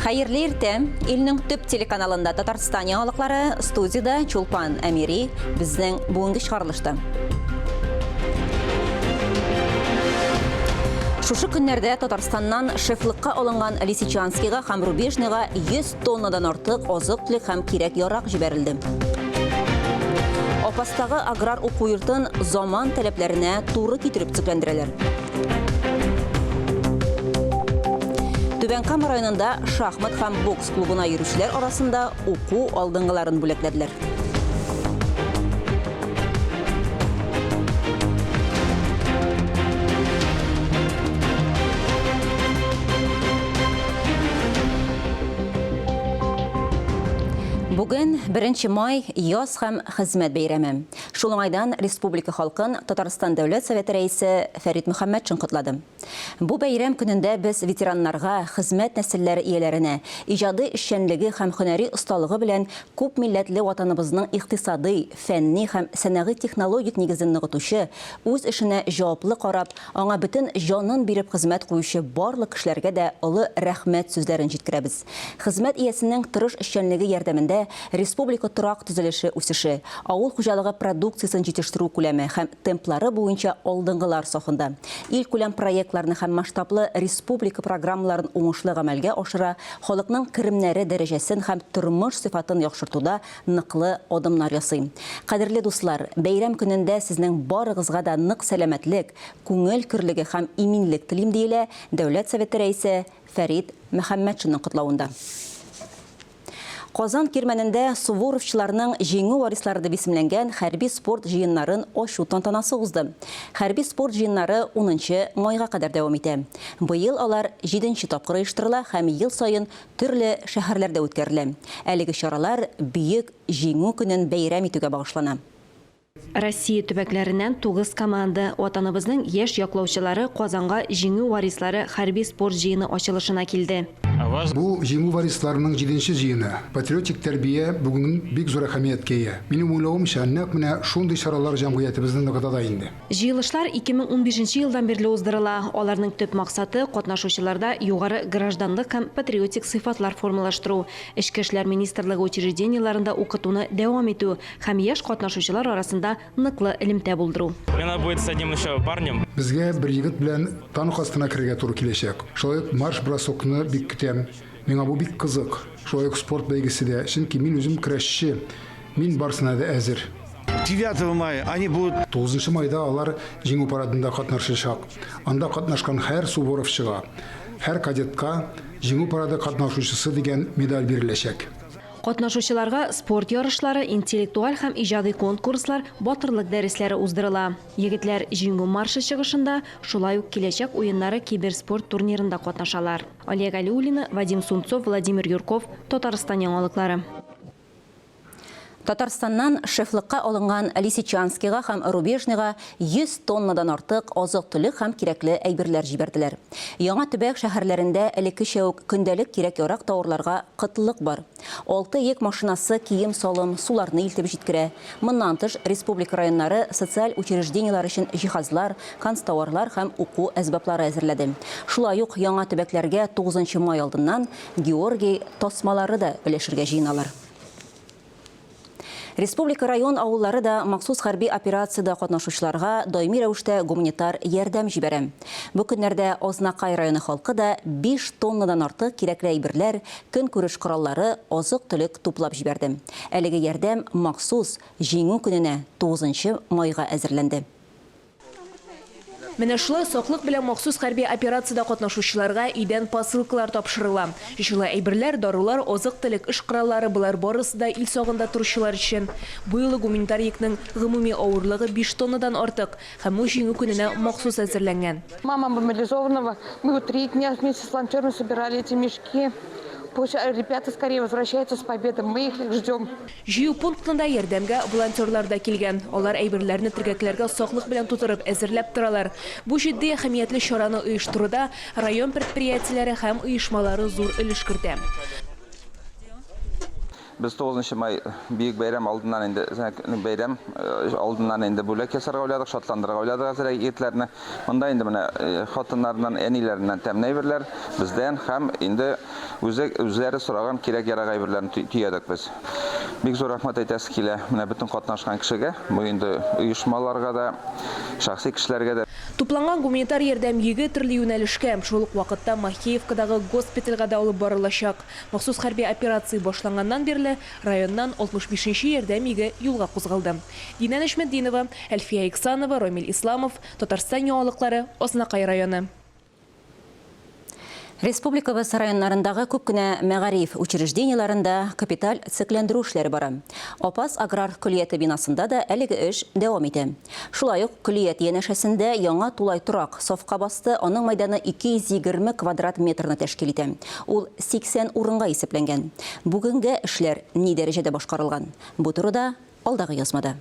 Хәерле иртә! Илнең төп телеканалында Татарстан яңалыклары, студиядә Чулпан Әмири, безнең бүгенге чыгарылышта. Шушы көннәрдә Татарстаннан шефлыкка алынган Лисичанскига һәм Рубежныйга 100 тоннадан артык азык-төлек һәм кирәк-ярак җибәрелде. Апастагы аграр уку йортын заман таләпләренә туры китереп төзекләндерәләр. Түбән Кама районында шахмат һәм бокс клубына йөрүчеләр арасында уку алдынгыларын бүләкләделәр. Бүген 1 май яз һәм хезмәт бәйрәме. Шул уңайдан республика халкын Татарстан Дәүләт Советы рәисе Фәрит Мөхәммәтшин котлады. Бу бәйрәм көнендә без ветераннарга, хезмәт нәселләре ияләренә, иҗади эшчәнлеге һәм һөнәри осталыгы белән күпмилләтле Ватаныбызның икътисадый, фәнни һәм сәнәгый-технологик нигезен ныгытучы, үз эшенә җаваплы карап, аңа бөтен җанын биреп хезмәт куючы барлык кешеләргә дә олы рәхмәт сүзләрен җиткерәбез. Хезмәт иясенең тырыш эшчәнлеге ярдәмендә республика торак төзелеше үсеше, авыл хуҗалыгы продукциясен җитештерү күләме һәм темплары буенча алдынгылар сафында. Илкүләм проектларны һәм масштаблы республика программаларын уңышлы гамәлгә ашыра, халыкның керемнәре дәрәҗәсен һәм тормыш сыйфатын яхшыртуда ныклы адымнар ясый. Кадерле дуслар, бәйрәм көнендә сезнең барыгызга да нык сәламәтлек, күңел көрлеге һәм иминлек телим, диелә Дәүләт Советы Рәисе Фәрит Мөхәммәтшинның котлавында. Казан Кирмәнендә суворовчыларның Җиңү варислары дип исемләнгән хәрби-спорт җыеннарын ачу тантанасы узды. Хәрби-спорт җыеннары унынчы майга кадәр дәвам итә. Быел алар җиденче тапкыр оештырыла һәм ел саен төрле шәһәрләрдә үткәрелә. Әлеге чаралар Бөек Җиңү көнен бәйрәм итүгә багышлана. Россия төбәкләреннән тугыз команда, Ватаныбызның яшь яклаучылары Казанга Җиңү варислары хәрби-спорт җыены ачылышына килде. Бу, Җиңү варисларының җиденче җыены. Патриотик тәрбия бүген бик зур әһәмияткә ия. Минем уйлавымча, нәкъ менә шундый чаралар җәмгыятебезне ныгыта да инде. Җыелышлар 2015 нче елдан бирле уздырыла. Аларның төп максаты, катнашучыларда югары гражданлык һәм патриотик сыйфатлар формалаштыру, Эчке эшләр министрлыгы учреждениеләрендә укытуны дәвам итү һәм яшь катнашучылар арасында ныклы элемтә булдыру. Мне надо будет с одним еще парнем. Безгә бер егет белән танк астына керергә туры киләчәк. Шулай ук марш-бросокны бик көтәм. Миңа бу бик кызык. Шулай ук спорт бәйгесе дә, чөнки мин үзем көрәшче. Мин барысына да әзер. Девятого мая они будут. Тугызынчы майда алар Җиңү парадында катнашачак. Анда катнашкан һәр суворовчыга, һәр кадетка Җиңү парады катнашучысы дигән медаль биреләчәк. Катнашучыларга спорт ярышлары, интеллектуаль һәм иҗади конкурслар, батырлык дәресләре уздырыла. Егетләр Җиңү маршы чыгышында, шулай ук Киләчәк уеннары киберспорт турнирында катнашалар. Алия Галиуллина, Вадим Сунцов, Владимир Юрков, Татарстан яңалыклары. Татарстаннан шефлыкка алынган Лисичанскига һәм Рубежныйга 100 тоннадан артык азык-төлек һәм кирәкле әйберләр җибәрделәр. Яңа төбәк шәһәрләрендә элеккечә үк көндәлек кирәк-ярак тауарларга кытлык бар. Алты йөк машинасы кием-салым, суларны илтеп җиткерә. Моннан тыш, республика районнары социаль учреждениеләр өчен җиһазлар, канцтоварлар һәм уку әсбаплары әзерләде. Шулай ук яңа төбәкләргә тугызынчы май алдыннан Георгий тасмалары да өләшергә җыеналар. Республика район авыллары да махсус хәрби операциядә катнашучыларга даими рәвештә гуманитар ярдәм җибәрә. Бу көннәрдә Азнакай районы халкы да 5 тоннадан артык кирәкле әйберләр, көнкүреш кораллары, азык-төлек туплап җибәрде. Әлеге ярдәм махсус Җиңү көненә, тугызынчы майга әзерләнде. Менә шулай саклык белән махсус хәрби операциядә катнашучыларга өйдән посылкалар тапшырыла. Җылы әйберләр, дарулар, азык-төлек, эш кораллары, болар барысы да ил сагында торучылар өчен. Бу юлы гуманитар йөкнең гомуми авырлыгы биш тоннадан артык һәм ул Җиңү көненә махсус әзерләнгән. Мама мобилизованного, мы вот три дня вместе с волонтерами собирали эти мешки. Пусть ребята скорее возвращаются с победой, мы их ждем. Җыю пунктында ярдәмгә волонтерлар да килгән. Алар әйберләрне төргәкләргә саклык белән тутырып, әзерләп торалар. Бу җитди әһәмиятле чараны оештыруда район предприятиеләре һәм оешмалары зур өлеш кертә. Без тугызынчы май бөек бәйрәм алдыннан инде бәйрәм алдыннан инде бүләк ясарга уйладык, шатландырырга уйладык әзрәк егетләрне. Монда инде менә хатыннарыннан, әниләреннән тәмле әйберләр, бездән һәм инде. Үзе, үзләре сораган кирәк-ярак әйберләрне төядек без. Бик зур рәхмәт әйтәсе килә менә бөтен катнашкан кешегә, бу инде оешмаларга да, шәхси кешеләргә дә. Тупланган гуманитар ярдәм йөге төрле юнәлешкә, шул ук вакытта Махеевкадагы госпитальгә дә алып барылачак. Махсус хәрби операция башланганнан бирле районнан 65 нче ярдәм йөге юлга кузгалды. Динә Нәҗметдинова, Әлфия Иксанова, Рамил Исламов, Татарстан яңалыклары, Азнакай районы. Республикабыз районнарындагы күп кенә мәгариф учреждениеләрендә капиталь төзекләндерү эшләре бара. Апас аграр көллияте бинасында да әлеге эш дәвам итә. Шулай ук көллият янәшәсендә яңа тулай торак сафка басты, аның мәйданы 220 квадрат метрны тәшкил итә. Ул 80 урынга исәпләнгән. Бүгенгә эшләр ни дәрәҗәдә башкарылган? Бу турыда алдагы язмада.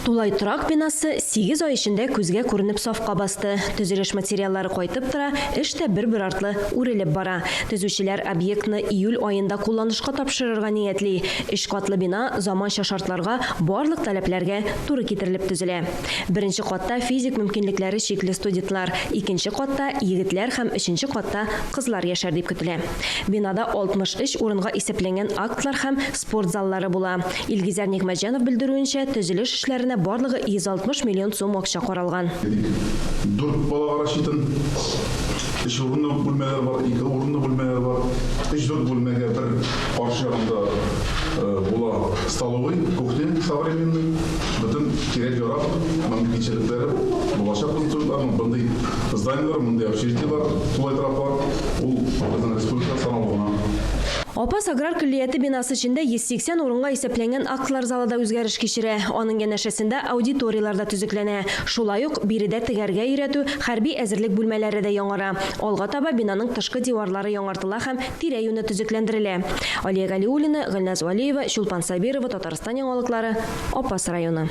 Тулай торак бинасы сигез ай эчендә күзгә күренеп сафка басты. Төзелеш материаллары кайтып тора, эш тә бер-бер артлы үрелеп бара. Төзүчеләр объектны июль аенда кулланышка тапшырырга ниятли. Өч катлы бина заманча шартларга, барлык таләпләргә туры китерелеп төзелә. Беренче катта физик мөмкинлекләре чикле студентлар, икенче катта, егетләр һәм өченче катта кызлар яшәр дип көтелә. Бинада 63 урынга исәпләнгән актлар һәм спорт заллары була. Илгизәр Нигъмәтҗанов белдерүенчә, төзелеш эшләренә барлыгы 160 миллион сум акча каралган. Дүрт балага рассчитан. Өч урынлы бүлмәләр бар, ике урынлы бүлмәләр бар. Өч-дүрт бүлмәгә бер каршы ягында була столовый, кухня современный. Бөтен кирәк-ярак мөмкинчелекләре булачак безнең студентларның. Мондый зданиеләр, мондый общежитиеләр, тулай тораклар, ул безнең республикада санаулы гына. Апас аграр көллияте бинасы эчендә 180 урынга исәпләнгән актлар залы да үзгәреш кичерә. Аның янәшәсендә аудиторияләр дә төзекләнә. Шулай ук биредә тегәргә өйрәтү, хәрби әзерлек бүлмәләре дә яңара. Алга таба бинаның тышкы диварлары яңартыла һәм тирә-юне төзекләндерелә. Алия Галиуллина, Гөлназ Вәлиева, Чулпан Сабирова, Татарстан яңалыклары, Апас районы.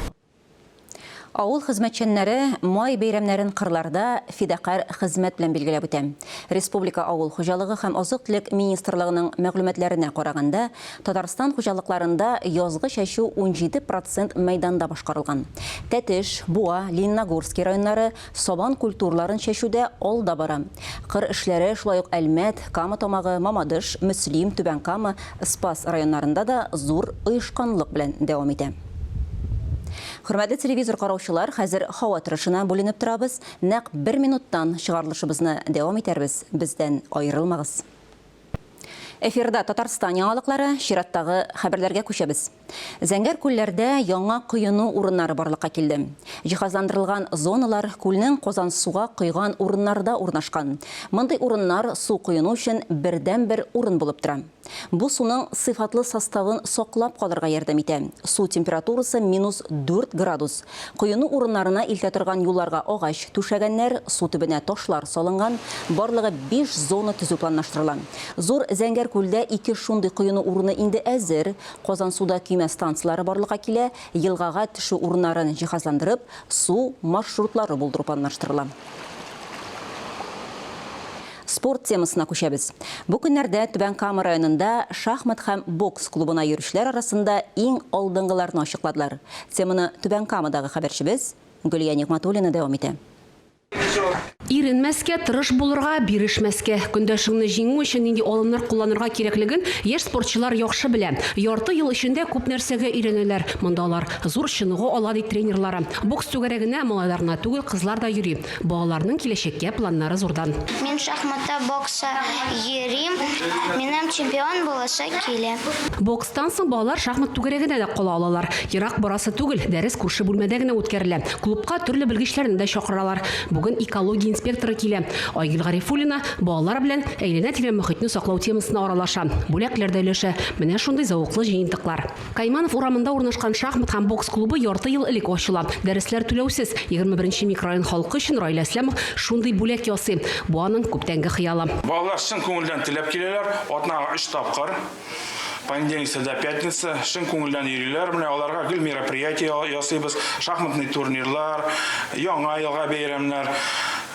Авыл хезмәтчәннәре май бәйрәмнәрен кырларда фидакарь хезмәт белән билгеләп үтә. Республика авыл хуҗалыгы һәм азык-төлек министрлыгының мәгълүматларына караганда, Татарстан хуҗалыкларында язгы чәчү 17 процент мәйданда башкарылган. Тәтеш, Буа, Лениногорский районнары сабан культураларын чәчүдә алда бара. Кыр эшләре шулай ук Әлмәт, Кама Тамагы, Мамадыш, Мөслим, Түбән Кама, Спас районнарында да зур оешканлык белән дәвам итә. Хөрмәтле телевизор караучылар, хәзер һава торышына бүленеп торабыз. Нәкъ бер минуттан чыгарылышыбызны дәвам итәрбез. Бездән аерылмагыз. Эфирда Татарстан яңалыклары, чираттагы хәбәрләргә күчәбез. Зәңгәр күлләрдә яңа коену урыннары барлыкка килде. Җиһазландырылган зоналар күлнең Казансуга койган урыннарда урнашкан. Мондый урыннар су коену өчен бердәнбер урын булып тора. Бу суның сыйфатлы составын саклап калырга ярдәм итә. Су температурасы минус 4 градус. Коену урыннарына илтә торган юлларга агач түшәгәннәр, су төбенә ташлар салынган. Барлыгы биш зона төзү планлаштырыла. Зур Зәңгәр күлдә ике шундый коену урыны инде әзер. Казансуда көймә станцияләре барлыкка килә, елгага төшү урыннарын җиһазландырып, су маршрутлары булдыру планлаштырыла. Спорт темасына күчәбез. Бу көннәрдә Түбән Кама районында шахмат һәм бокс клубына йөрүчеләр арасында иң алдынгыларны ачыкладылар. Теманы Түбән Камадагы хәбәрчебез Гөлия Нигъмәтуллина дәвам итә. Иренмәскә, тырыш булырга, бирешмәскә. Көндәшеңне җиңү өчен нинди алымнар кулланырга кирәклеген яшь спортчылар яхшы белә. Ярты ел эчендә күп нәрсәгә өйрәнәләр. Монда алар зур чыныгу ала, ди тренерлары. Бокс түгәрәгенә малайлар гына түгел, кызлар да йөри. Балаларның киләчәккә планнары зурдан. Мин шахматта, бокса йөрим. Минем чемпион буласы килә. Бокстан соң балалар шахмат түгәрәгенә дә кала алалар. Ерак барасы түгел, дәрес күрше бүлмәдә генә үткәрелә. Клубка төрле белгечләрне дә чакыралар. Бүген экология инспекторы килә. Айгөл Гарифуллина балалар белән әйләнә-тирә мохитне саклау темасына аралаша. Бүләкләр дә өләшә. Менә шундый зәвыклы җыентыклар. Кайманов урамында урнашкан шахмат һәм бокс клубы ярты ел элек ачыла. Дәресләр түләүсез. 21 нче микрорайон халкы өчен Раил Әсләмов шундый бүләк ясый. Бу аның күптәнге хыялы. Балалар чын күңелдән теләп киләләр. Атнага өч тапкыр. Понедельник, среда, пятница. Чын күңелдән йөриләр. Менә аларга гел мероприятие ясыйбыз. Шахматный турнирлар, Яңа елга бәйрәмнәр,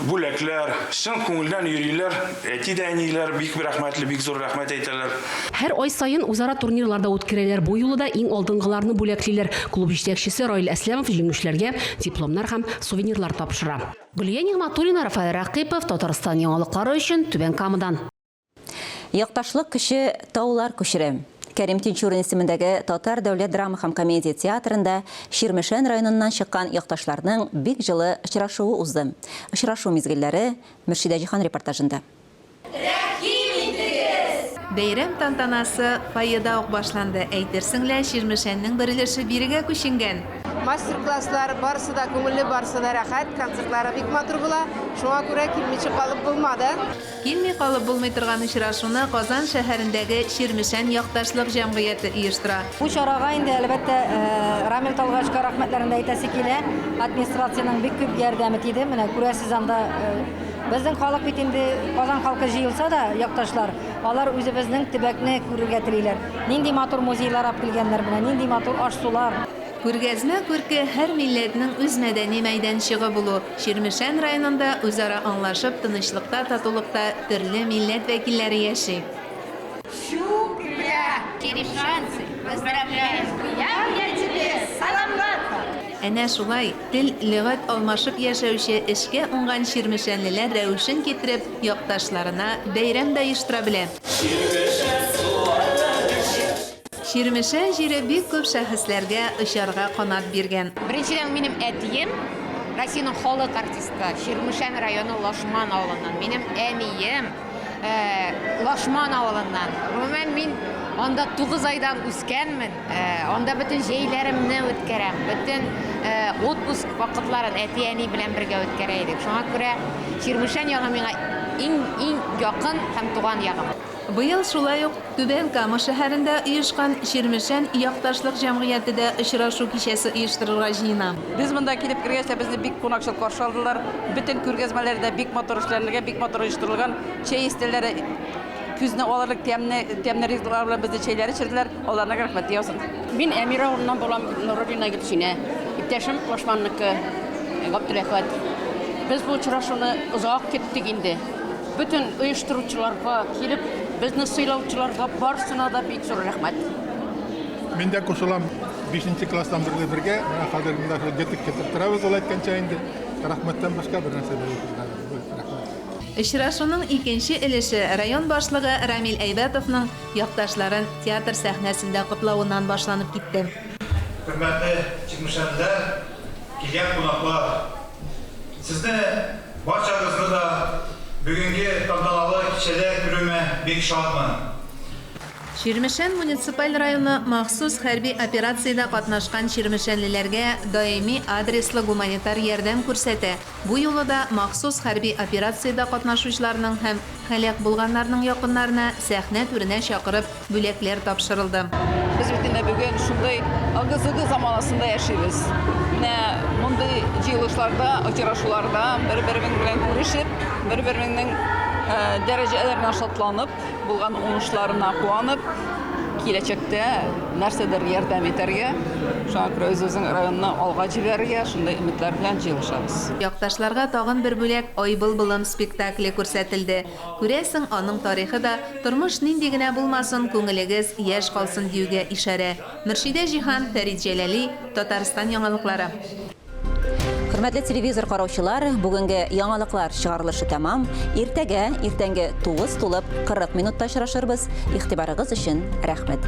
бүләкләр. Чын күңелдән йөриләр. Әти дә әниләр бик рәхмәтле, бик зур рәхмәт әйтәләр. Һәр ай саен үзара турнирлар да үткәрәләр. Бу юлы да иң алдынгыларны бүләклиләр. Клуб җитәкчесе Раил Әсләмов җиңүчеләргә дипломнар һәм сувенирлар тапшыра. Гөлия Нигъмәтуллина, Рафаэль Рәкыйпов, Татарстан яңалыклары өчен Түбән Камадан. Якташлык көче таулар күчерә. Кәрим Тинчурин исемендәге Татар дәүләт драма һәм комедия театрында Чирмешән районыннан чыккан якташларның бик җылы очрашуы узды. Очрашу мизгелләре Мөршидә Җиһан репортажында. Рәхим итегез! Бәйрәм тантанасы фойеда ук башланды, әйтерсең лә Чирмешәннең бер өлеше бирегә күченгән. Мастер-класслар, барысы да күңелле, барысы да рәхәт, концертлары бик матур була, шуңа күрә килмичә калып булмады. Килми калып булмый торган очрашуны Казан шәһәрендәге Чирмешән якташлык җәмгыяте оештыра. Бу чарага инде, әлбәттә, Рамил Талгачка рәхмәтләрен дә әйтәсе килә. Администрациянең бик күп ярдәме тиде. Менә күрәсез анда, безнең халык бит инде, Казан халкы җыелса да, якташлар, алар үзебезнең төбәкне күрергә телиләр. Нинди матур музейлар алып килгәннәр менә, нинди матур аш-сулар. Күргәзмә күрке һәр милләтнең үз мәдәни мәйданчыгы булу. Чирмешән районында үзара аңлашып, тынычлыкта, татулыкта төрле милләт вәкилләре яши. Чүпрә! Черемшанцы, поздравляем! Я тебе, саламлатка! Әнә шулай, тел, лөгать алмашып яшәүче, эшкә уңган чирмешәнлеләр рәвешен китереп, якташларына бәйрәм дә оештыра белә. Чирмешән сулары эчеп. Чирмешән җире бик күп шәхесләргә очарга канат биргән. Беренчедән, минем әтием, Россиянең халык артисты, Чирмешән районы Лашман авылыннан. Минем әнием, Лашман авылыннан. Гомумән, мин анда 9 айдан үскәнмен. Анда бөтен җәйләремне үткәрәм, бөтен отпуск вакытларын әти-әни белән бергә үткәрә идек. Шуңа күрә Чирмешән ягы миңа иң-иң якын һәм туган ягым. Быел шулай ук Түбән Кама шәһәрендә оешкан Чирмешән якташлык җәмгыяте дә очрашу кичәсе оештырырга җыена. Без монда килеп кергәч тә безне бик кунакчыл каршы алдылар. Бөтен күргәзмәләр дә бик матур эшләнелгән, бик матур оештырылган. Чәй өстәлләре күзне алырлык тәмле, тәмле ризыклар белән безне чәйләр эчерделәр. Аларына рәхмәт яусын. Мин Әмир авылыннан булам, Нуруллина Гөлсинә. Иптәшем Лашманныкы, Габделәхәт. Без бу очрашуны озак көттек инде. Бөтен оештыручыларга, килеп безне сыйлаучыларга барысына да бик зур рәхмәт. Мин дә кушылам, бишенче класстан бирле бергә, менә хәзер монда шул җетек көтеп торабыз, ул әйткәнчә инде. Рәхмәттән башка бер нәрсә дә юк бездә. Рәхмәт. Очрашуның икенче өлеше район башлыгы Рамил Әйбәтовның якташларын театр сәхнәсендә котлавыннан башланып китте. Хөрмәтле чирмешәнлеләр, килгән кунаклар! Сезне барчагызны да бүгенге тантаналы кичәдә күрүемә бик шатмын. Чирмешән муниципаль районы махсус хәрби операциядә катнашкан чирмешәнлеләргә даими адреслы гуманитар ярдәм күрсәтә. Бу юлы да махсус хәрби операциядә катнашучыларның һәм һәлак булганнарның якыннарына сәхнә түренә чакырып бүләкләр тапшырылды. Без бит инде бүген шундый ыгы-зыгы заманасында яшибез. Менә мондый җыелышларда, очрашуларда бер-беребең белән күрешеп, бер-береңнең дәрәҗәләренә шатланып, булган уңышларына куанып, киләчәктә нәрсәдер ярдәм итәргә, шуңа күрә үзебезнең районны алга җибәрергә шундый өметләр белән җыелышабыз. Якташларга тагын бер бүләк Ай былбылым спектакле күрсәтелде. Күрәсең, аның тарихы да, тормыш нинди генә булмасын, күңелегез яшь калсын диюгә ишарә. Мөршидә Җиһан, Фәрит Җәләли, Татарстан яңалыклары. Хөрмәтле телевизор караучылар, бүгенге яңалыклар чыгарылышы тәмам. Иртәгә иртәнге 9 тулып 40 минутта очрашырбыз. Игътибарыгыз өчен рәхмәт.